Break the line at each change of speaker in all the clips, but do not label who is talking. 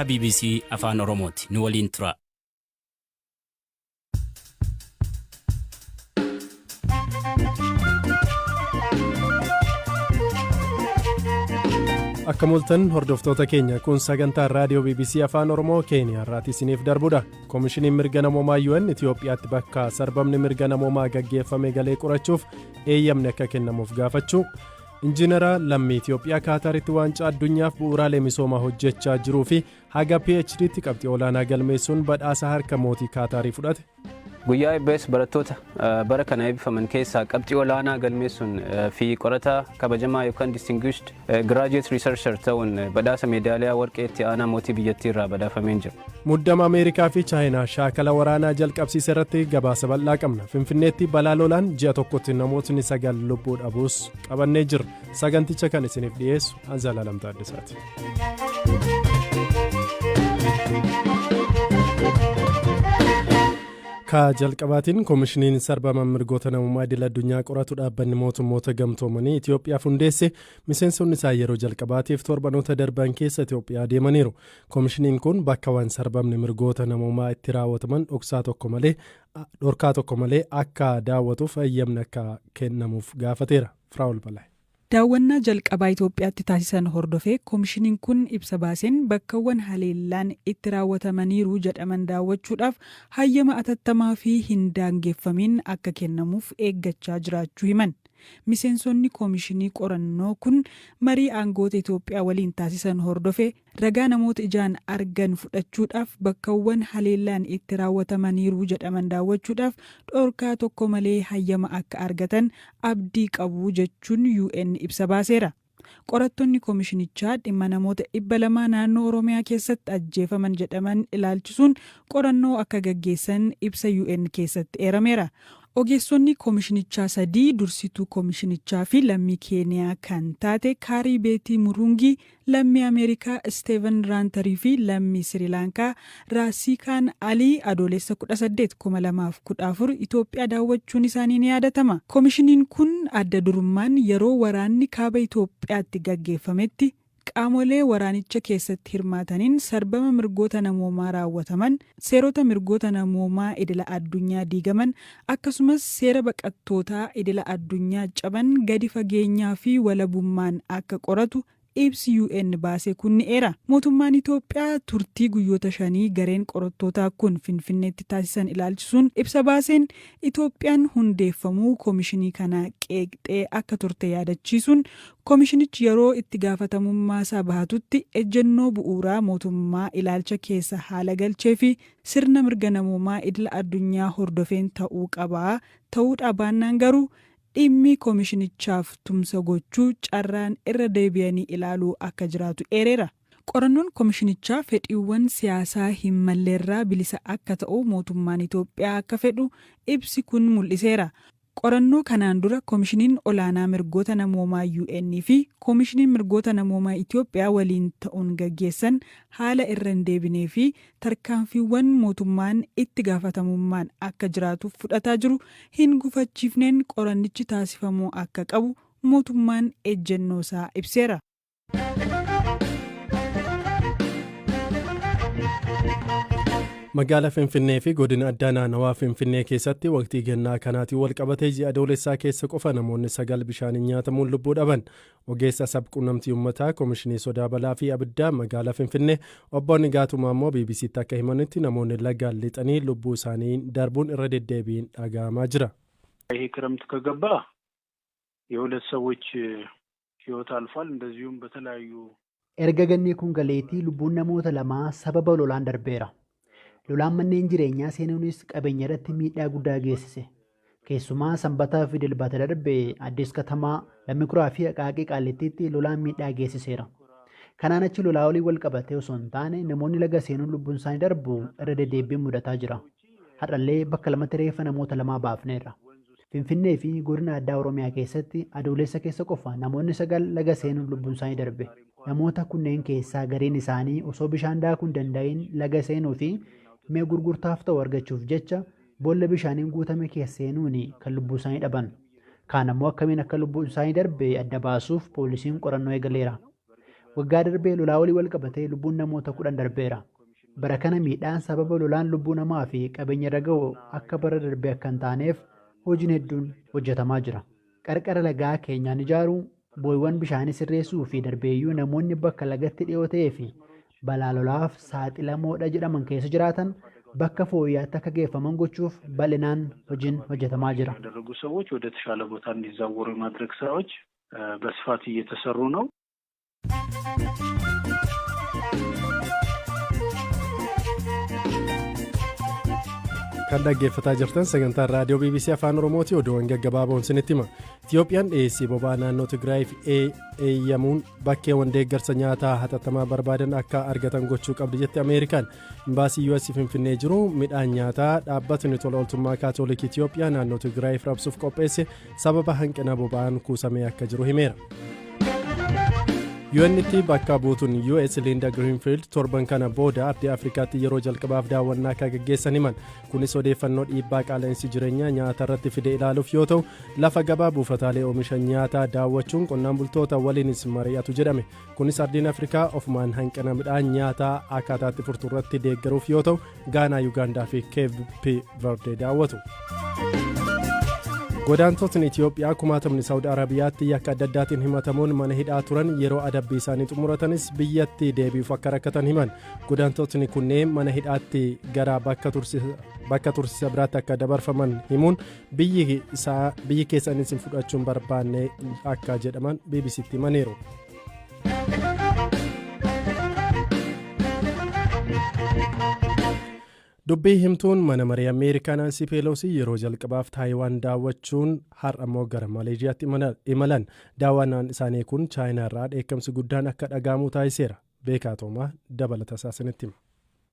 Sagantaa BBC Afaan Oromooti. Nu waliin tura.
Akka mul'atan hordoftoota keenya, kun sagantaa raadiyoo BBC Afaan Oromoo Keeniyaa irraati isiniif darbudha. Koomishiniin mirga namoomaa UN Itiyoophiyaatti bakka sarbamni mirga namoomaa gaggeeffame galee qorachuuf eeyyamni akka kennamuuf gaafachuu. Injiinara lammii Itiyoophiyaa Kaataaritti waancaa addunyaaf bu'uuraalee misoomaa hojjechaa jiruu fi haga PhD'tti qabxii olaanaa galmeessuun badhaasa harka mootii Kaataarii fudhate.
Guyyaa eebbees barattoota bara kana eebbifaman keessaa qabxii olaanaa galmeessuun fi qorataa kabajamaa yookaan distinguished graduate researcher ta'uun badhaasa meedaaliyaa warqeetti aanaa mootii biyyattii irraa badhaafameen jira.
Muddama Ameerikaa fi Chaayinaa shaakala waraanaa jalqabsiise irratti gabaasa bal'aa qabna. Finfinneetti balaa lolaan ji'a tokkotti namootni 9 lubbuu dhabuus qabannee jirra. Saganticha kan isiniif dhiyeessu Anzalaalam Taaddasaati. Ka jalqabaatiin, koomishiniin sarbama mirgoota namummaa idil addunyaa qoratu dhaabbanni mootummoota gamtoomanii Itiyoophiyaaf hundeesse miseensonni isaa yeroo jalqabaatiif torbanoota darban keessa Itiyoophiyaa deemaniiru. Koomishiniin kun bakkawwan sarbamni mirgoota namummaa itti raawwataman dhoksaa tokko malee, dhorkaa tokko malee akka daawwatuuf eeyyamni akka kennamuuf gaafateera. Firaa'ol Balaa.
Daawwannaa jalqabaa Itoophiyaatti taasisan hordofee koomishiniin kun ibsa baaseen, bakkawwan haleellaan itti raawwatamaniiru jedhaman daawwachuudhaaf hayyama atattamaa fi hin daangeffamiin akka kennamuuf eeggachaa jiraachuu himan. Miseensonni koomishinii qorannoo kun marii aangoota Itoophiyaa waliin taasisan hordofee ragaa namoota ijaan argan fudhachuudhaaf bakkawwan haleellaan itti raawwatamaniiru jedhaman daawwachuudhaaf dhorkaa tokko malee hayyama akka argatan abdii qabu jechuun UN ibsa baaseera. Qorattoonni koomishinichaa dhimma namoota 200 naannoo Oromiyaa keessatti ajjeefaman jedhaman ilaalchisuun qorannoo akka gaggeessan ibsa UN keessatti eerameera. Ogeessonni koomishinichaa sadii, dursituu koomishinichaa fi lammii Keeniyaa kan taate Kaarii Beetii Murungii, lammii Ameerikaa Isteeven Raantarii fi lammii Sirilaankaa Raasiikaan Alii, Adoolessa 18, 2014 Itoophiyaa daawwachuun isaanii ni yaadatama. Koomishiniin kun adda durummaan yeroo waraanni kaaba Itoophiyaatti gaggeeffametti qaamolee waraanicha keessatti hirmaataniin sarbama mirgoota namoomaa raawwataman, seerota mirgoota namoomaa idila addunyaa diigaman, akkasumas seera baqattootaa idila addunyaa caban gadi fageenyaa fi walabummaan akka qoratu ibsi UN baase kun ni eera. Mootummaan Itoophiyaa turtii guyyoota 5 gareen qorattootaa kun Finfinneetti taasisan ilaalchisuun ibsa baaseen, Itoophiyaan hundeeffamuu koomishinii kanaa qeeqxee akka turte yaadachiisuun, koomishinichi yeroo itti gaafatamummaasaa bahatutti ejjennoo bu'uuraa mootummaa ilaalcha keessa haala galchee fi sirna mirga namoomaa idila addunyaa hordofeen ta'uu qaba, ta'uudhaa baannaan garuu dhimmi koomishinichaaf tumsa gochuu carraan irra deebi'anii ilaaluu akka jiraatu eereera. Qorannoon koomishinichaa fedhiiwwan siyaasaa hin malleerraa bilisa akka ta'u mootummaan Itoophiyaa akka fedhu ibsi kun mul'iseera. Qorannoo kanaan dura Koomishiniin Olaanaa Mirgoota Namoomaa UN fi Koomishiniin Mirgoota Namoomaa Itoophiyaa waliin ta'uun gaggeessan haala irra hin deebinee fi tarkaanfiiwwan mootummaan itti gaafatamummaan akka jiraatuuf fudhataa jiru hin gufachiifneen qorannichi taasifamuu akka qabu mootummaan ejjennoosaa ibseera.
Magaala Finfinnee fi godina addaa naannawaa Finfinnee keessatti waqtii gannaa kanaatiin wal qabatee ji'a Adoolessaa keessa qofa namoonni 9 bishaaniin nyaatamuun lubbuu dhaban. Ogeessa sabquunnamtii uummataa Koomishinii Sodaa Balaa fi Abiddaa magaalaa Finfinnee Obbo Nigaatu Maammoo BBCtti akka himanitti, namoonni laga lixanii lubbuu isaanii darbuun irra deddeebiin dhaga'amaa jira.
ይሄ ክረምት ከገባ የሁለት ሰዎች ህይወት አልፏል። እንደዚሁም በተለያዩ
Erga ganni kun galeetii lubbuun namoota lamaa sababa lolaan darbeera. Lolaan manneen jireenyaa seenuunis qabeenya irratti miidhaa guddaa geessise. Keessumaa Sanbataa fi Dilbata darbe Addis Katamaa, Lammikuraa fi Aqaaqii Qaallittiitti lolaan miidhaa geessiseera. Kanaan achi lolaa olii wal qabatee osoo hin taane namoonni laga seenuun lubbuun isaanii darbu irra deddeebiin mudataa jira. Har'allee bakka lamatti reeffa namoota lamaa baafneerra. Finfinnee fi godina addaa Oromiyaa keessatti Adoolessa keessa qofa namoonni 9 laga seenuun lubbuun isaanii darbe. Namoota kunneen keessaa gariin isaanii osoo bishaan daakuu hin danda'in laga seenuu fi mi'a gurgurtaaf ta'u argachuuf jecha boolla bishaaniin guutame keessa seenuun kan lubbuu isaanii dhaban. Kaan ammoo akkamiin akka lubbuun isaanii darbe adda baasuuf poolisiin qorannoo eegaleera. Waggaa darbee lolaa walii wal qabatee lubbuun namoota 10 darbeera. Bara kana miidhaan sababa lolaan lubbuu namaa fi qabeenya irra ga'u akka bara darbee akka hin taaneef hojiin hedduun hojjetamaa jira. Qarqara lagaa keenyaan ijaaruu, boo'iiwwan bishaanii sirreessuu fi darbeeyyuu namoonni bakka lagatti dhiyoo ta'ee fi balaa lolaaf saaxilamoodha jedhaman keessa jiraatan bakka fooyyaatti akka geeffaman gochuuf bal'inaan hojiin hojjetamaa jira.
ያደረጉ ሰዎች ወደ ተሻለ ቦታ እንዲዛወሩ የማድረግ ስራዎች በስፋት እየተሰሩ ነው።
Kan dhaggeeffataa jirtan sagantaa raadiyoo BBC Afaan Oromooti. Oduuwwan gaggabaaboon isinitti hima. Itiyoophiyaan dhiyeessii boba'aa naannoo Tigraayiif eeyyamuun bakkeewwan deeggarsa nyaataa hatattamaa barbaadan akka argatan gochuu qabdi jette Ameerikaan. Imbaasii US Finfinnee jiru midhaan nyaataa dhaabbatni tola ooltummaa Kaatoolikii Itiyoophiyaa naannoo Tigraayiif raabsuuf qopheesse sababa hanqina boba'aan kuusamee akka jiru himeera. UN'tti bakka buutuun US Linda Greenfield torban kana booda ardii Afrikaatti yeroo jalqabaaf daawwannaa akka gaggeessan himan. Kunis odeeffannoo dhiibbaa qaala'insi jireenyaa nyaata irratti fide ilaaluuf yoo ta'u, lafa gabaa buufataalee oomisha nyaataa daawwachuun qonnaan bultoota waliinis mari'atu jedhame. Kunis ardiin Afrikaa ofumaan hanqina midhaan nyaataa akkaataatti furtu irratti deeggaruuf yoo ta'u, Gaanaa, Yuugaandaa fi Keep Verde daawwatu. Godaantotni Itiyoophiyaa kumaatamni Saawud Arabiyaatti yakka adda addaatiin himatamuun mana hidhaa turan yeroo adabbii isaanii xumuratanis biyyatti deebi'uuf akka rakkatan himan. Godaantotni kunneen mana hidhaatti gara bakka tursiisa biraatti akka dabarfaman himuun biyyi keessanis hin fudhachuun barbaanne akka jedhaman BBCtti himaniiru. Dubbii himtuun mana marii Ameerikaa Naansii Peeloosii yeroo jalqabaaf Taayiwaan daawwachuun har'a immoo gara Maleeshiyaatti imalan. Daawwannaan isaanii kun Chaayinaa irraa dheekkamsi guddaan akka dhaga'amu taasiseera. Beekaa Toomaa dabalata isaasinitti hima.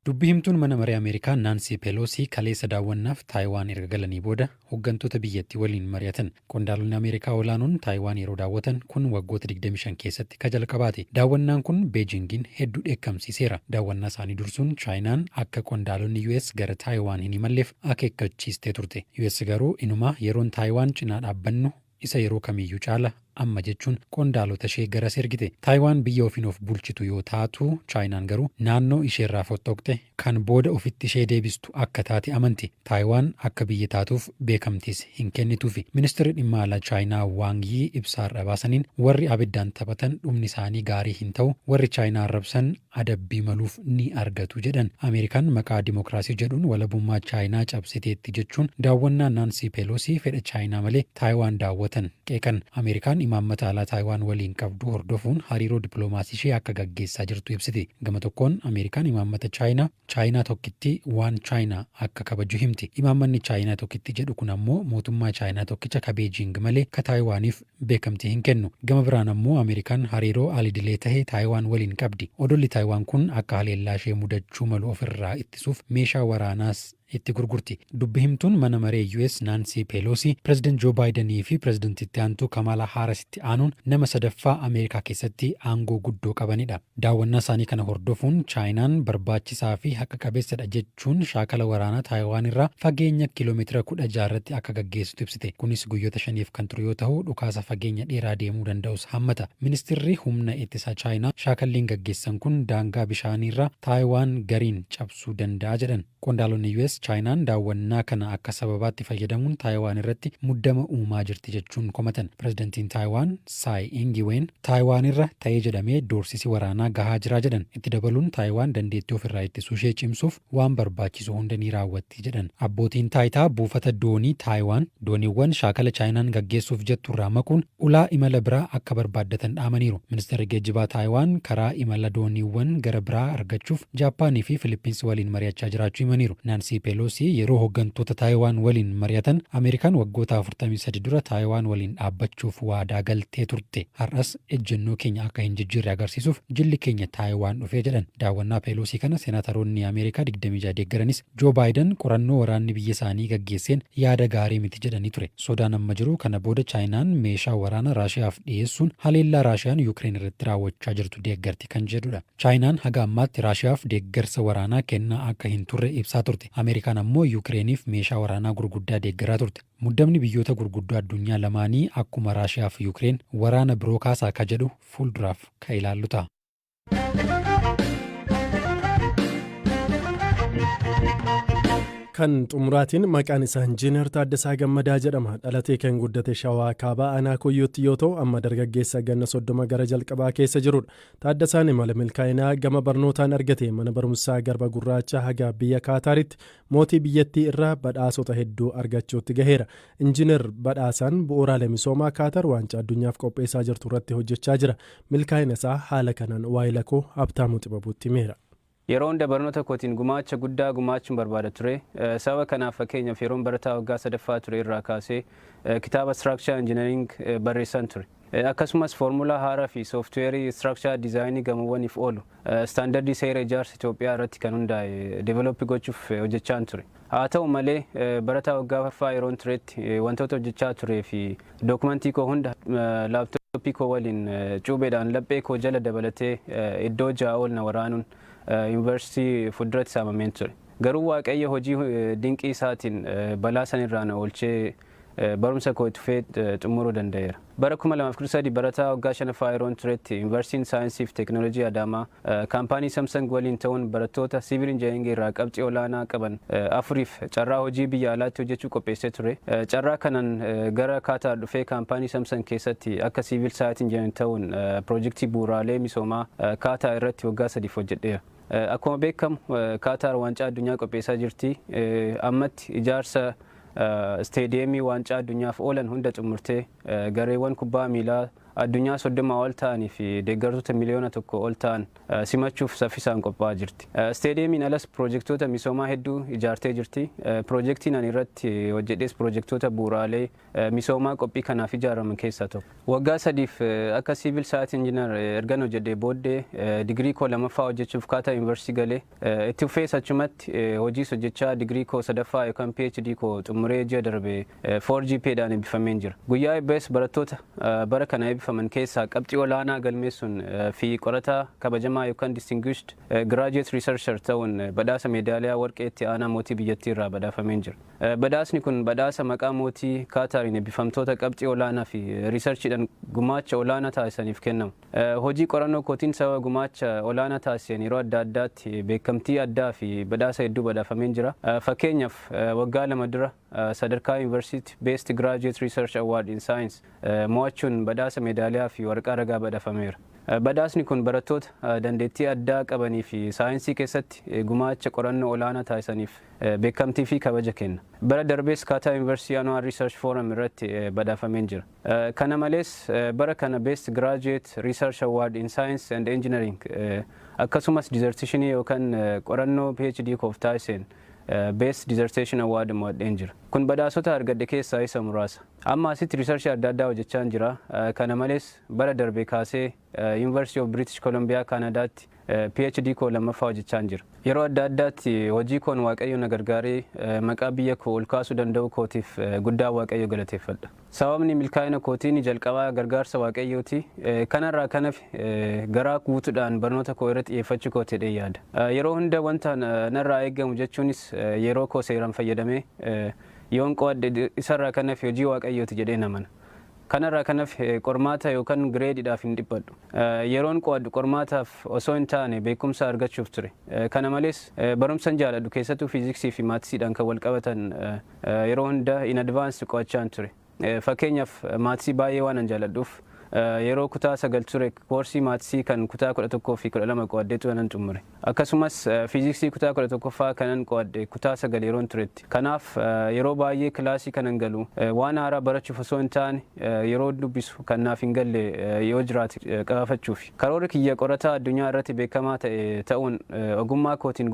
Dubbii himtuun mana maree Ameerikaa Naansii Peeloosii kaleessa daawwannaaf Taayiwaan erga galanii booda hooggantoota biyyattii waliin mari'atan. Qondaalonni Ameerikaa olaanoon Taayiwaan yeroo daawwatan kun waggoota 25 keessatti ka jalqabaate. Daawwannaan kun Beejingiin hedduu dheekkamsiiseera. Daawwannaa isaanii dursuun Chaayinaan akka qondaalonni US gara Taayiwaan hin imalleef akeekkachiistee turte. US garuu inumaa yeroon Taayiwaan cinaa dhaabbannu isa yeroo kamiyyuu caala amma jechuun qondaalota ishee garas ergite. Taayiwaan biyya ofiin of bulchitu yoo taatu, Chaayinaan garuu naannoo isheerraa fottoqxe kan booda ofitti ishee deebistu akka taate amanti. Taayiwaan akka biyya taatuuf beekamtiis hin kennituufi. Ministeerri dhimma alaa Chaayinaa Waang Yii ibsaarra baasaniin warri abiddaan taphatan dhumni isaanii gaarii hin ta'u, warri Chaayinaa arrabsan adabbii maluuf ni argatu jedhan. Ameerikaan maqaa dimookiraasii jedhuun walabummaa Chaayinaa cabsiteetti jechuun daawwannaa Naansii Peeloosii fedha Chaayinaa malee Taayiwaan daawwatan qeeqan. Ameerikaan imaammata alaa Taayiwaan waliin qabdu hordofuun hariiroo dippiloomaasii ishee akka gaggeessaa jirtu ibsiti. Gama tokkoon Ameerikaan imaammata Chaayinaa Chaayinaa tokkitti waan Chaayinaa akka kabaju himti. Imaammanni Chaayinaa tokkitti jedhu kun ammoo mootummaa Chaayinaa tokkicha ka Beejiing malee ka Taayiwaaniif beekamtii hin kennu. Gama biraan ammoo Ameerikaan hariiroo alidilee tahe Taayiwaan waliin qabdi. Odolli Taayiwaan kun akka haleellaa ishee mudachuu malu ofirraa ittisuuf meeshaa waraanaas itti gurgurti. Dubbi himtuun mana maree US Naansii Peeloosi Pireezidant Joo Baayidanii fi Pireezidant itti aantuu Kamaalaa Haarisitti aanuun nama sadaffaa Ameerikaa keessatti aangoo guddoo qabanidha. Daawwannaa isaanii kana hordofuun Chaayinaan barbaachisaa fi haqa qabeessadha jechuun shaakala waraanaa Taayiwaan irraa fageenya kiiloomeetira 16 irratti akka gaggeessitu ibsite. Kunis guyyoota 5 kan turu yoo ta'u, dhukaasa fageenya dheeraa deemuu danda'us hammata. Ministeerri humna ittisaa Chaayinaa shaakalliin gaggeessan kun daangaa bishaaniirraa Taayiwaan gariin cabsuu danda'a jedhan. Qondaalonni US Chaayinaan daawwannaa kana akka sababaatti fayyadamuun Taayiwaan irratti muddama uumaa jirti jechuun komatan. Pireezidantiin Taayiwaan Saay Ingiween Taayiwaan irra ta'ee jedhamee doorsisi waraanaa gahaa jira jedhan. Itti dabaluun Taayiwaan dandeettii ofirraa ittisuu ishee cimsuuf waan barbaachisu hunda ni raawwatti jedhan. Abbootiin taayitaa buufata doonii Taayiwaan dooniiwwan shaakala Chaayinaan gaggeessuuf jettu irraa maquun ulaa imala biraa akka barbaaddatan dhaamaniiru. Ministeerri geejjibaa Taayiwaan karaa imala dooniiwwan gara biraa argachuuf Jaappaanii fi Filippinsi waliin mari'achaa jiraachuu himaniiru. Naansii Peeloosii yeroo hooggantoota Taayiwaan waliin mari'atan Ameerikaan waggoota 43 dura Taayiwaan waliin dhaabbachuuf waadaa galtee turte. Har'as ejjennoo keenya akka hin jijjiirre agarsiisuuf jilli keenya Taayiwaan dhufee jedhan. Daawwannaa Peeloosii kana seenaataroonni Ameerikaa 26 deeggaranis Joo Baayiden qorannoo waraanni biyya isaanii gaggeesseen yaada gaarii miti jedhanii ture. Sodaan amma jiru kana booda Chaayinaan meeshaa waraana Raashiyaaf dhiyeessuun haleellaa Raashiyaan Yuukireen irratti raawwachaa jirtu deeggarti kan jedhudha. Chaayinaan haga ammaatti Raashiyaaf deeggarsa waraanaa kennaa akka hin turre ibsaa turte. Ameerikaan ammoo Yuukireeniif meeshaa waraanaa gurguddaa deeggaraa turte. Muddamni biyyoota gurguddoo addunyaa lamaanii akkuma Raashiyaa fi Yuukireen waraana biroo kaasaa akka jedhu fuulduraaf ka ilaallu ta'a.
Kan xumuraatiin maqaan isaa Injiinar Taaddasaa Gammadaa jedhama. Dhalatee kan guddate Shawaa Kaabaa Aanaa Koyyootti yoo ta'u, amma dargaggeessa ganna 30 gara jalqabaa keessa jirudha. Taaddasaan imala milkaa'inaa gama barnootaan argate mana barumsaa Garba Gurraacha haga biyya Kaataaritti mootii biyyattii irraa badhaasota hedduu argachuutti gaheera. Injiinar Badhaasaan bu'uuraalee misoomaa Kaatar waancaa addunyaaf qopheessaa jirtu irratti hojjechaa jira. Milkaa'ina isaa haala kanaan waa'ee lakoo Habtaamuu Xibabuutti himeera.
Yeroo hunda barnoota kootiin gumaacha guddaa gumaachuun barbaada ture. Sababa kanaaf, fakkeenyaaf, yeroon barataa waggaa sadaffaa ture irraa kaasee kitaaba Structure Engineering barreessan ture. Akkasumas foormulaa haaraa fi sooftiweerii structure designii gamoowwaniif oolu standardii seera ijaarsa Itoophiyaa irratti kan hundaa'e develop gochuuf hojjechaan ture. Haa ta'u malee, barataa waggaa afuraffaa yeroon turetti wantoota hojjechaa turee fi dookumentii koo hunda laaptooppii koo waliin cuubeedhaan laphee koo jala dabalatee iddoo 6 ol na waraanuun yuunivarsiitii fuulduratti saamameen ture. Garuu Waaqayyo hojii dinqii isaatiin balaa sanirraa na oolchee barumsa koo itti fufee xumuruu danda'eera. Bara 2013 barataa waggaa shanaffaa yeroon turetti, Yuunivarsiitiin Saayinsii fi Teekinooloojii Adaamaa kaampaanii Samsung waliin ta'uun barattoota siivil injiinaringii irraa qabxii olaanaa qaban afuriif carraa hojii biyya alaatti hojjechuu qopheessee ture. Carraa kanan gara Kaataar dhufee kaampaanii Samsung keessatti akka civil site engineer ta'uun piroojeektii bu'uuraalee misoomaa Kaataar irratti waggaa 3f hojjedheera. Akkuma beekamu, Kaataar waancaa addunyaa qopheessaa jirti. Ammatti ijaarsa isteediyeemii waancaa addunyaaf oolan hunda xumurtee gareewwan kubbaa miilaa addunyaa 30 ol ta'anii fi deeggartoota miliyoona 1 ol ta'an simachuuf saffisaan qophaa'aa jirti. Isteediyeemiin alas piroojeektoota misoomaa hedduu ijaartee jirti. Piroojeektiin ani irratti hojjedhes piroojeektoota bu'uuraalee misoomaa qophii kanaaf ijaaraman keessaa tokko. Waggaa 3f akka civil site engineer ergan hojjedhee booddee digirii koo lamaffaa hojjechuuf Kaataa Yuunivarsiitii galee itti fufees achumatti hojiis hojjechaa digirii koo sadaffaa yookaan PhD koo xumuree ji'a darbe 4 GPA dhaan eebbifameen jira. Guyyaa eebbees barattoota bara kana eebbifaman keessaa qabxii olaanaa galmeessuun fi qorataa kabajamaa yookaan distinguished graduate researcher ta'uun badhaasa meedaaliyaa warqeetti aanaa mootii biyyattii irraa badhaafameen jira. Badhaasni kun badhaasa maqaa mootii Kaataariin eebbifamtoota qabxii olaanaa fi riisarchiidhaan gumaacha olaanaa taasisaniif kennamu. Hojii qorannoo kootiin sababa gumaacha olaanaa taasisan yeroo adda addaatti beekamtii addaa fi badhaasa hedduu badhaafameen jira. Fakkeenyaaf, waggaa 2 dura sadarkaa yuunivarsiitii Best Graduate Research Award in Science mo'achuun badhaasa meedaaliyaa fi waraqaa ragaa badhaafameera. Badhaasni kun barattoota dandeettii addaa qabanii fi saayinsii keessatti gumaacha qorannoo olaanaa taasisaniif beekamtii fi kabaja kenna. Bara darbees Kaataa Yuunivarsiitii Annual Research Forum irratti badhaafameen jira. Kana malees, bara kana Best Graduate Research Award in Science and Engineering akkasumas dissertationii yookaan qorannoo PhD koof taasiseen Best Dissertation Award mo'adheen jira. Kun badhaasota argadhe keessaa isa muraasa. Amma asitti riisarchii adda addaa hojjechaa jira. Kana malees, bara darbe kaasee University of British Columbia Canadaatti PhD koo lammaffaa hojjechaa jira. Yeroo adda addaatti hojii koon Waaqayyo na gargaaree maqaa biyya koo ol kaasuu danda'u kootiif guddaa Waaqayyo galateeffadha. Sababni milkaa'ina kootiin jalqabaa gargaarsa Waaqayyooti. Kanarraa kanaaf garaa guutuudhaan barnoota koo irratti xiyyeeffachuu koo jedhee yaada. Yeroo hunda wanta narraa eegamu jechuunis yeroo koo seeraan fayyadamee yoon qo'adhe isarraa kanaaf hojii Waaqayyooti jedhee namana. Kanarraa kanaaf qormaata yookaan gireediidhaaf hin dhiphadhu. Yeroon qo'adhu qormaataaf osoo hin taane beekumsa argachuuf ture. Kana malees, barumsan jaaladhu keessattuu fiiziksii fi maatisiidhaan kan wal qabatan yeroo hunda in advance qo'achaan ture. Fakkeenyaaf, maatisii baay'ee waan an jaaladhuuf yeroo kutaa 9 ture koorsii maatisii kan kutaa 11 fi 12 qo'adheetu kanan xumure. Akkasumas, fiiziksii kutaa 11ffaa kanan qo'adhe kutaa 9 yeroon turetti. Kanaaf, yeroo baay'ee kilaasii kanan galu waan haaraa barachuuf osoo hin taane yeroo dubbisu kan naaf hin galle yoo jiraate qaafachuuf. Karoorri kiyya qorataa addunyaa irratti beekamaa ta'e ta'uun ogummaa kootiin